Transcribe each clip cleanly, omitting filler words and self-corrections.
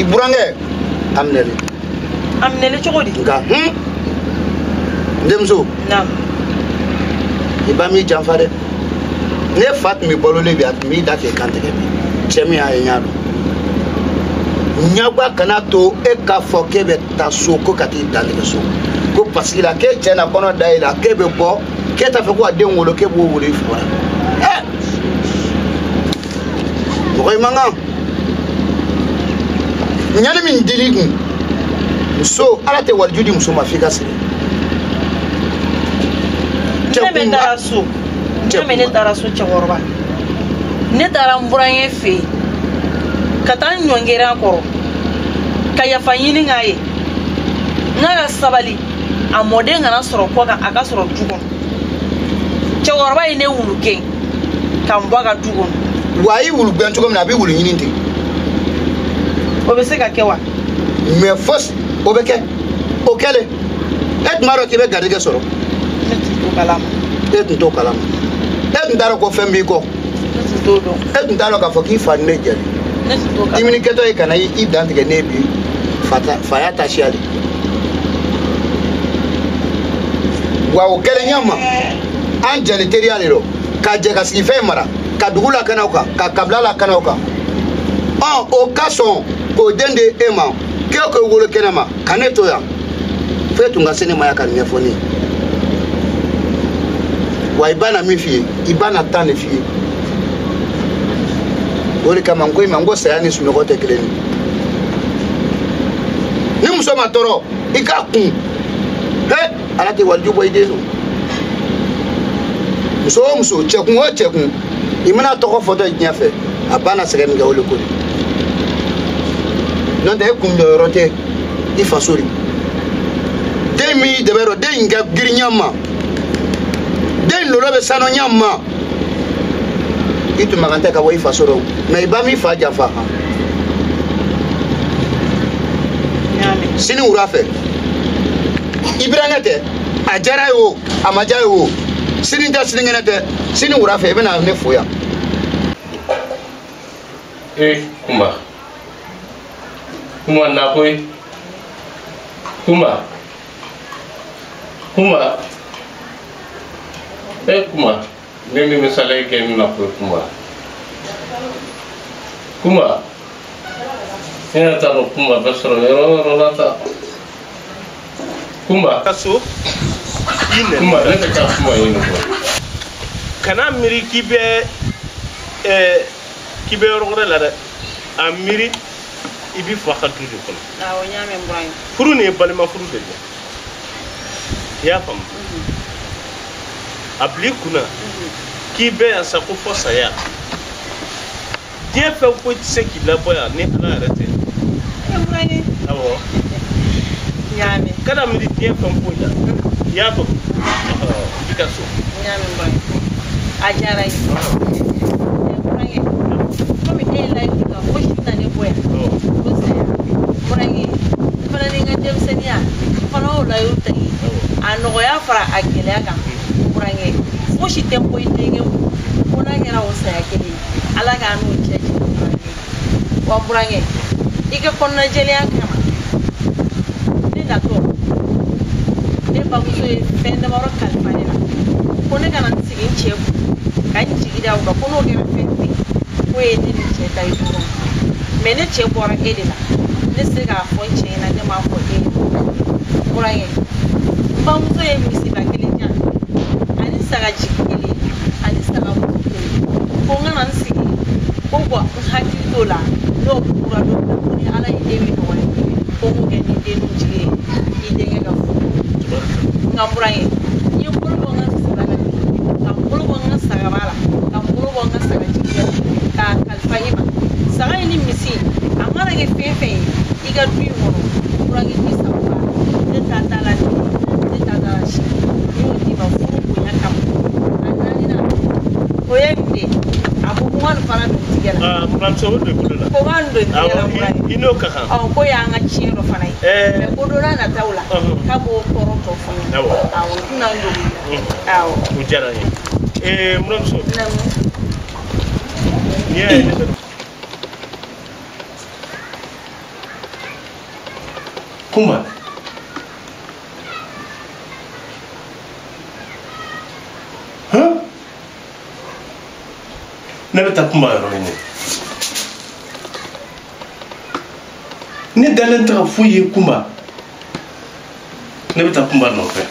burankɛ a minɛlen. A minɛlen cogo di? Nka n denmuso. Naamu. I ba m'i janfa dɛ. Ne fa tun bɛ balolen bi a tun b'i da k'e kan tigɛ bi. Cɛ min y'a ye n y'a dɔn. Ɲagba kana to e k'a fɔ k'e bɛ taa so ko ka t'i dantigɛ so. Ko parce que la k'e cɛ na kɔnɔ da e la k'e bɛ bɔ k'e t'a fɛ ko ka den wolo k'e b'o wolo i fa la. Ɛ mɔgɔ i man kan. Ɲani min dil'i kun muso ala tɛ waliju di muso ma f'i ka siri. Ne bɛ taara so ne bɛ ne taara so cɛkɔrɔba ne taara n burankɛ fɛ yen ka taa n ɲɔngiri a kɔrɔ ka yafa ɲini k'a ye n k'a ka sabali a mɔden kana sɔrɔ kɔ kan a ka sɔrɔ du kɔnɔ cɛkɔrɔba ye ne wulu gɛn ka n bɔ a ka du kɔnɔ. Wa a y'i wulu gɛn cogo min na a b'i wulu ɲini ten. O bɛ se ka kɛ wa? Mais fosi o bɛ kɛ o kɛlen e tun b'a dɔn k'i bɛ garijɛgɛ sɔrɔ. Ne tun t'o kalama. E tun t'o kalama. E tun t'a dɔn ko fɛn b'i kɔ. Ne tun t'o dɔn. E tun t'a dɔn k'a fɔ k'i fa ni ne jɛlen. Ne tun t'o kalama. Dumuni kɛtɔ ye ka na i dan tigɛ ne bi fa ya ta siya de. Wa o kɛlen ɲɛ ma an jɛlen teriya de don ka jɛ ka sigi fɛn mara ka dugu lakana o kan ka kabila lakana o kan. Ɔ o ka sɔn k'o den di e ma k'e k'o wolo kɛnɛ ma ka ne to yan f'e tun ka se ne ma yan ka nin ɲɛfɔ ne ye wa i b'a na min f'i ye i b'a na tan de f'i ye o de kama n ko i ma n ko saya ni sunɔgɔ tɛ kelen ye ni muso ma tɔɔrɔ i k'a kun he ala tɛ waliju bɔ i den so muso o muso cɛkun o cɛkun i mana tɔgɔ fɔtɔ diɲɛ fɛ a ba na sɛgɛn min kɛ o de ko de n'o tɛ e kun jɔyɔrɔ tɛ i faso de den min y'i dɛmɛ dɔn den in ka girin ɲɛ ma den lolo bɛ sanu ɲɛ ma i tun man kan tɛ ka bɔ i faso rɔ mɛ i ba m'i fa janfa sini wula fɛ i burankɛ tɛ a diyara ye o a ma diya ye o sini tɛ sinikɛnɛ tɛ sini wula fɛ i bɛna ne fo yan. E Kumba Kumba na koyi Kumba Kumba e Kumba ne ni misali kɛ n na koyi Kumba Kumba ne yɛrɛ t'a dɔn Kumba bɛ sɔrɔ yɔrɔ o yɔrɔ la ta Kumba ka so i nɛni Kumba ne tɛ taa Kumba ɲini koyi. Kana miiri k'i bɛ k'i bɛ yɔrɔ wɛrɛ la dɛ a miiri i b'i fa ka du de kɔnɔ. Awɔ n y'a mɛn n burankɛ. Furu nin ye balima furu de ye i y'a faamu a bil'i kunna k'i bɛ yan sa ko fɔ saya diɲɛ fɛn foyi tɛ se k'i labɔ yan ni ala yɛrɛ tɛ. E burankɛ. Awɔ. N y'a mɛn. Kana miiri diɲɛ fɛn foyi la i y'a faamu i ka so. N y'a mɛn n burankɛ a diyara n ye. Burankɛ komi e ye layidu ta fosi tɛna ne bɔ yan ko saya burankɛ n fana ni n ka denmisɛnninya n fana y'o layidu ta i ye a nɔgɔya fara a gɛlɛya kan burankɛ fosi tɛ bɔ i denkɛ kun ko n'a kɛra o saya kelen ye ala k'an n'o cɛ janya burankɛ wa burankɛ i ka kɔnɔnajɛlenya kama ne natɔ ne bamuso ye fɛn damadɔ kalifa ne la ko ne kana n sigi n cɛ kun ka n jigi da o kan ko n'o kɛra fɛn fɛn k'o ye ne ni cɛ ta ye du kɔnɔ mɛ ne cɛ bɔra e de la ne tɛ se k'a fɔ n cɛ ɲɛna ne m'a fɔ e ye burankɛ n bamuso ye misiba kelen di yan ani sagaji kelen ani sagamuso kelen ko n t'o la n'o furura don min na ko ni Ala ye den min nɔgɔya i ye ko n k'o kɛ ni den jigi ye i denkɛ ka furu. Nka n burankɛ n ye n bolo bɔ n ka saba la ka n bolo bɔ n ka sagaba la ka n bolo bɔ n ka sagajigiya la k'a kalifa i ma. Saga in ni misi a mana kɛ fɛn fɛn ye i ka du in kɔnɔ burankɛ k'i sago b'a la ne ta t'a la bi ne ta t'a la sini n y'o d'i ma furu bonya kama. A naaninan o ye mun de ye a ko ko n ka nin fana don tigɛ la. Aa buramuso o don i bolo la. Ko n ka nin don tigɛ la burankɛ. I n'o ka kan. Ɔ ko y'an ka tiɲɛ dɔ fana ye. Mɛ ko don n'a nataw la k'a b'o kɔrɔ tɔ fɔ n ɲɛna. Awɔ n tɛna n dogo i la. Awɔ. O diyara n ye. Buramuso. Naamu. N'i y'a ye ne bɛ. Kunba. Han? Ne bɛ taa Kunba yɔrɔ ɲini. Ne dalen tɛ ka foyi ye Kunba. Ne bɛ taa Kunba nɔfɛ.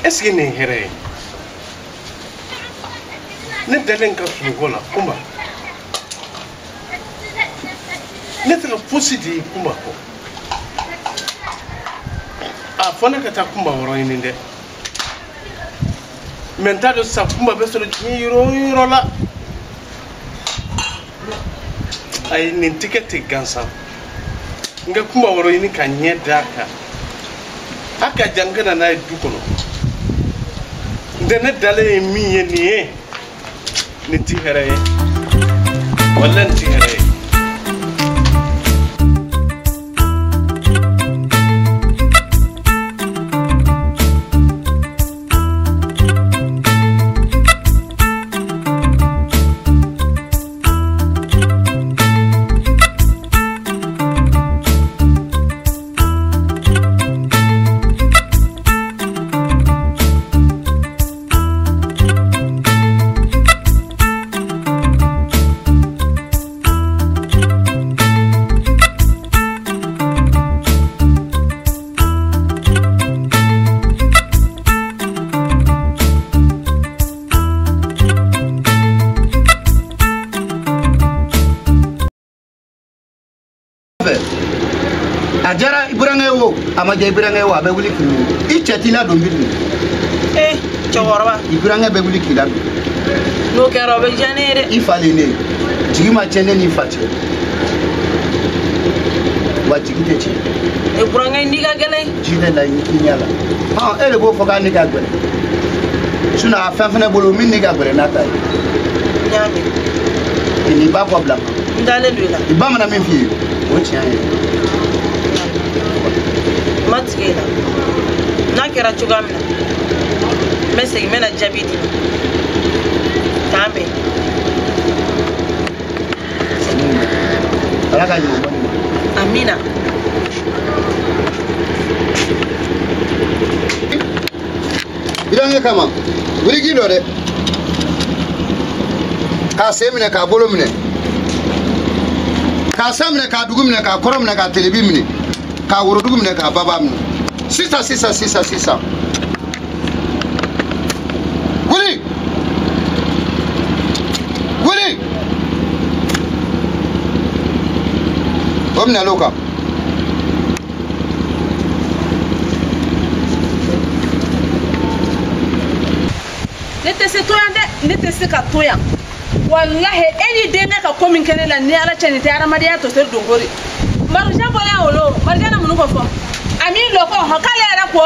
Est-ce que nin ye hɛrɛ ye? Ne dalen ka sunɔgɔ la Kunba. Ne tɛ ka fosi de ye Kunba kɔ. A fɔ ne ka taa Kunba yɔrɔ ɲini dɛ. Mɛ n t'a dɔn sisan Kunba bɛ sɔrɔ diɲɛ yɔrɔ o yɔrɔ la. Ayi nin tɛ kɛ ten gansan. N ka Kunba yɔrɔ ɲini ka ɲɛ d'a kan. A ka jan n ka na n'a ye du kɔnɔ. N tɛ ne dalen ye min ye nin ye. Nin ti hɛrɛ ye. Walahi nin ti hɛrɛ ye. A diyara i burankɛ ye o a ma diya i burankɛ ye o a bɛ wuli k'i ɲini i cɛ t'i ladon bi dun. Cɛkɔrɔba. I burankɛ bɛ wuli k'i ladon. N'o kɛra o bɛ diya ne ye dɛ. I fa le ne ye jigi ma tiɲɛ ne n'i fa cɛ wa jigi tɛ tiɲɛ. Burankɛ n'i ka gɛlɛn. Ji tɛ la i ɲɛ la hɔn e de b'o fɔ k'a ne ka gɛlɛn sinɔn a fɛn fɛnɛ bolo min ne ka gɛlɛn n'a ta ye. N y'a mɛn. I n'i ba kɔ bila. N dalen don i la. I ba mana min f'i ye o tiɲɛ ye. N ma tigɛ i la n'a kɛra cogoya min na n bɛ segin n bɛ na jaabi d'i ma k'an bɛn. Ala ka ɲuman bɔ nin ma. Amina. Burankɛ kama wuli k'i jɔ dɛ k'a sen minɛ k'a bolo minɛ k'a san minɛ k'a dugu minɛ k'a kɔrɔ minɛ k'a telebi minɛ k'a worodugu minɛ k'a baba minɛ sisan sisan sisan sisan wuli wuli o minɛ l'o kan. Ne tɛ se to yan dɛ ne tɛ se ka to yan walahi e ni denkɛ ka ko min kɛ ne la ni Ala cɛ nin tɛ hadamadenya tɔ se donko de. Marija bɔra yan o lo Marija na mun ko fɔ a min lɔ ko hɔn k'ale yɛrɛ ko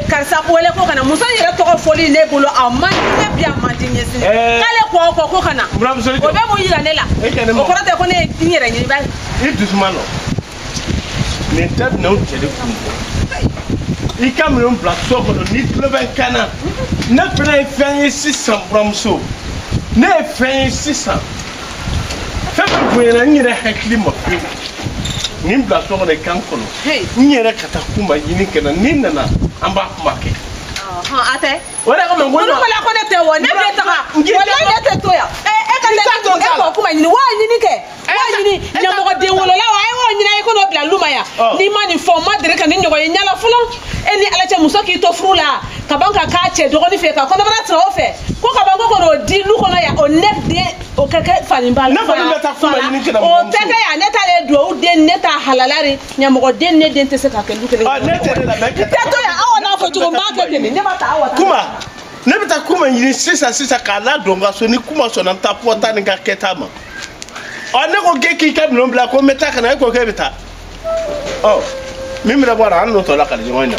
karisa wele ko ka na muso yɛrɛ tɔgɔ fɔli ne bolo a man di ne bi a man di n ye sini k'ale ko ko ka na o bɛ mun yira ne la o kɔrɔ tɛ ko ne ye n yɛrɛ ɲini ba ye. I dusuma nɔ nin tɛ minɛnw cɛli kun bɔ i ka minɛnw bila so kɔnɔ n'i tulo bɛ n kan na ne fana ye fɛn ye sisan buramuso ne ye fɛn ye sisan fɛn fɛn bonyana n yɛrɛ hakili ma pewu. Nin bila so kɔnɔ i kan kɔnɔ n yɛrɛ ka taa Kunba ɲini ka na ni nana an b'a kuma kɛ. A tɛ. O de kama n ko olu ko la ko ne tɛ wɔ ne bɛ taga walayi ne tɛ to yan. E ka taa e k'o kuma ɲini wa ɲini kɛ wa ɲini ɲɛmɔgɔ den wolola wa a ye o ɲini a ye ko n'o bila lu ma yan n'i ma nin fɔ n ma deli ka nin ɲɔgɔn ye ɲɛla fɔlɔ e ni Ala cɛ muso k'i to furu la ka ban ka k'a cɛ dɔgɔnin fɛ ka kɔnɔbara sɔrɔ o fɛ ko ka ban ko k'o di lu kɔnɔ yan o ne den o ka kɛ faninba la ne kɔni bɛ taa kuma ɲini kɛnɛ o tɛ kɛ yan ne t'ale duwawu den ne t'a halala de ɲɛmɔgɔ den ne den tɛ se ka kɛ lu kelen ne tɛ ne la mɛ tɛ to yan aw n'a fɔ cogo n b'a kɛ ten de ne b'a ta aw ta kuma ne bɛ taa kuma ɲini sisan sisan k'a ladon n ka so ni kuma sɔnna n ta fɔ ta ni ka kɛta ma ɔ ne ko k'e k'i ka minɛn bila ko n bɛ taa ka na e ko k'e bɛ taa ɔ min bɛna bɔ a la an n'o tɔ la ka di ɲɔgɔn na.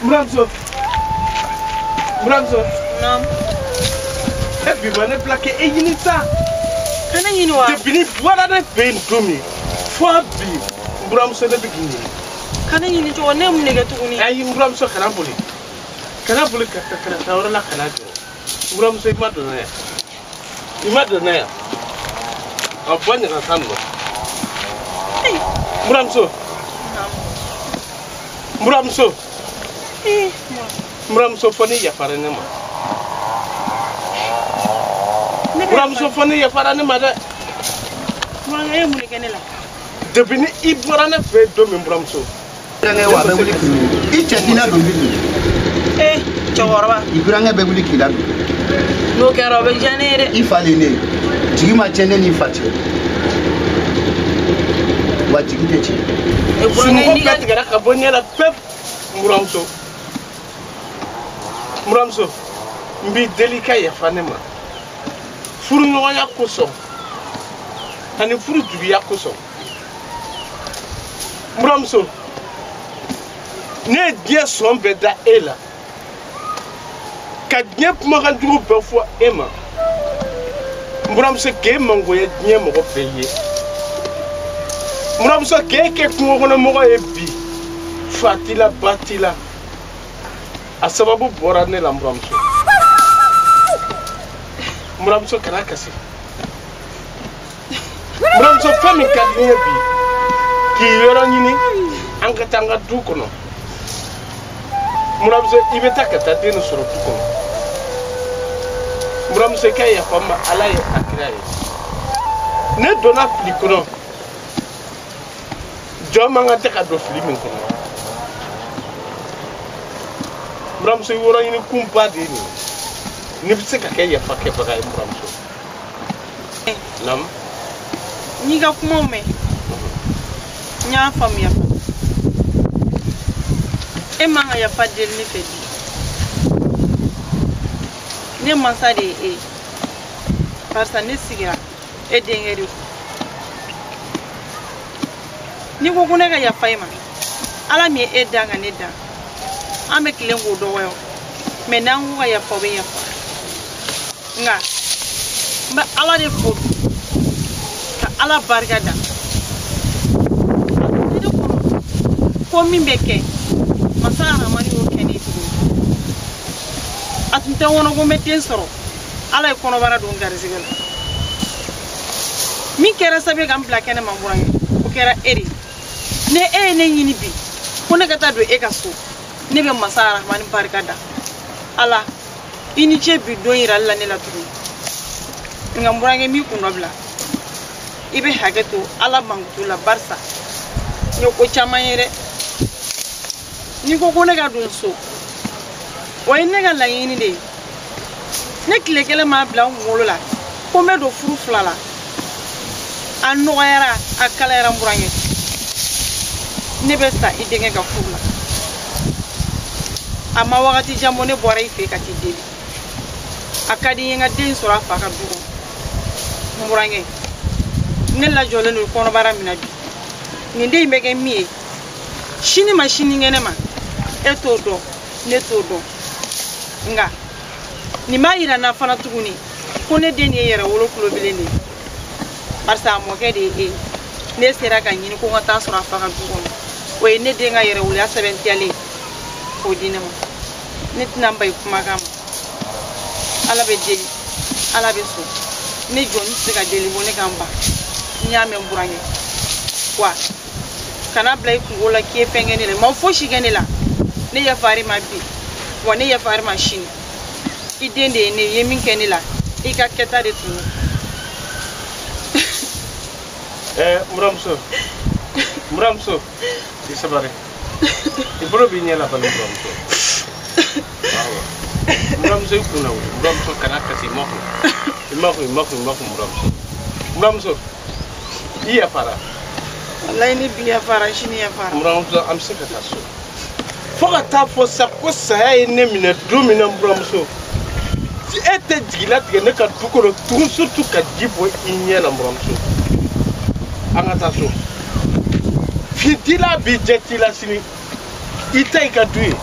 Buramuso, buramuso. Naam. E bi ma ne bila k'e ɲini sa. Ka ne ɲini wa? Depuis ni bɔra ne fɛ yen don min fo bi buramuso ne bɛ k'i ɲini. Ka ne ɲini cogo ne ye mun de kɛ tuguni? Ayi buramuso kana boli. Kana boli ka taa yɔrɔ la kana jɔ. Buramuso i ma don na yan. I ma don na yan. A bɔ ɲaga tan nɔ. Buramuso. Naam. Buramuso. Buramuso fɔ ne yafara ne ma. Buramuso fɔ ne yafara ne ma dɛ. Burankɛ e ye mun de kɛ ne la? Depuis ni i bɔra ne fɛ yen don min buramuso. Burankɛ wa a bɛ wuli k'i ɲini. I cɛ t'i ladon bi bi. Ee cɛkɔrɔba. I burankɛ bɛ wuli k'i ladon. N'o kɛra o bɛ diya ne ye dɛ. I fa de ye ne ye. Jigi ma tiɲɛ ne n'i fa cɛ. Wa jigi tɛ tiɲɛ. Sunɔgɔ bɛɛ tigɛra ka bɔ ɲɛ la pewu. Buramuso. Buramuso, n b'i deli i ka yafa ne ma. Furuɲɔgɔnya kosɔn ani furu juguya kosɔn. Buramuso, ne ye diɲɛ sɔn bɛɛ da e la. Ka diɲɛ kumakan jugu bɛɛ fɔ e ma. Buramuso k'e mangoya diɲɛ mɔgɔ bɛɛ ye. Buramuso k'e kɛ kungokɔnɔmɔgɔ ye bi. Fa t'i la ba t'i la. A sababu bɔra ne la buramuso. Buramuso kana kasi. Buramuso fɛn min ka di n ye bi k'i yɔrɔ ɲini an ka taa an ka du kɔnɔ. Buramuso i bɛ taa ka taa den sɔrɔ du kɔnɔ. Buramuso i ka yafa n ma Ala ye a kira ye. Ne donna fili kɔnɔ. Jɔn man kan tɛ ka don fili min kɔnɔ. Buramuso yɔrɔ ɲini kunba de ye nin ye. N'i bɛ se ka kɛ yafa kɛbaga ye buramuso. Naamu. N y'i ka kumaw mɛn. N y'a faamuya. E man ka yafa deli ne fɛ bi. Ne mansa de ye e ye. Barisa ne sigira e denkɛ de kun. N'i ko ko ne ka yafa e ma, Ala min ye e dan ka ne dan, an bɛ tilen k'o dɔgɔya mɛ n'an ko ka yafa o bɛ yafa. Nka n bɛ Ala de fo ka Ala barika da. A tun tɛ ne kɔnɔ ko min bɛ kɛ masa Aramani y'o kɛ ne ye tuguni. A tun tɛ n kɔnɔ ko n bɛ den sɔrɔ Ala ye kɔnɔbara don n garisɛgɛ la. Min kɛra sababu ye ka n bila kɛnɛ ma n burankɛ, o kɛra e de ye. Ni e ye ne ɲini bi ko ne ka taa don e ka so, ne bɛ masa Aramani barika da. Ala i ni ce bi don yirali la ne la tuguni. Nka n burankɛ n b'i kun dɔ bila. I bɛ hakɛ to Ala mankutu la barisa n ye ko caman ye dɛ. N'i ko ko ne ka don so, o ye ne ka laɲini de ye. Ne tile kelen m'a bila n kunkolo la ko n bɛ don furu fila la. A nɔgɔyara a kalayara n burankɛ. Ne bɛ sa i denkɛ ka furu la. A ma wagati jan bɔ ne bɔra i fɛ ka t'i deli. A ka di n ye n ka den sɔrɔ a fa ka du kɔnɔ. N burankɛ, ne lajɔlen don kɔnɔbara min na bi. Nin den in bɛ kɛ min ye sini ma sinikɛnɛ ma, e t'o dɔn ne t'o dɔn. Nka nin b'a yira n na fana tuguni ko ne den ye yɛrɛwolo kulobilen de ye. Barisa a mɔkɛ de ye e ye. Ne sera ka ɲini ko n ka taa sɔrɔ a fa ka du kɔnɔ. O ye ne den ka yɛrɛwoloya sɛbɛntiyalen ye k'o di ne ma. Ne tɛna n ban i kumakan ma. Ala bɛ deli, Ala bɛ sɔn. Ne jɔni tɛ se ka deli bɔ ne ka n ban. N y'a mɛn n burankɛ. Wa kana bila i kungo la k'i ye fɛn kɛ ne la. Ma fosi kɛ ne la. Ne yafar'i ma bi, wa ne yafar'i ma sini. I den de ye ne ye, i ye min kɛ ne la, i ka kɛta de tun don. Buramuso, buramuso, i sabari. I bolo b'i ɲɛ la bani buramuso. Awɔ. Buramuso i kun na wuli. Buramuso kana kasi i ma kun. I ma kun, i ma kun, i ma kun buramuso. Buramuso, i yafara. Walayi ne bi yafara, sini yafara. Buramuso, an bɛ se ka taa so. Fo ka taa fɔ sa ko saya ye ne minɛ don min na buramuso. E tɛ jigilatigɛ ne ka du kɔnɔ tugun surtout ka ji bɔ i ɲɛ la buramuso. An ka taa so. Fin t'i la bi, jɛ t'i la sini. I ta i ka du ye.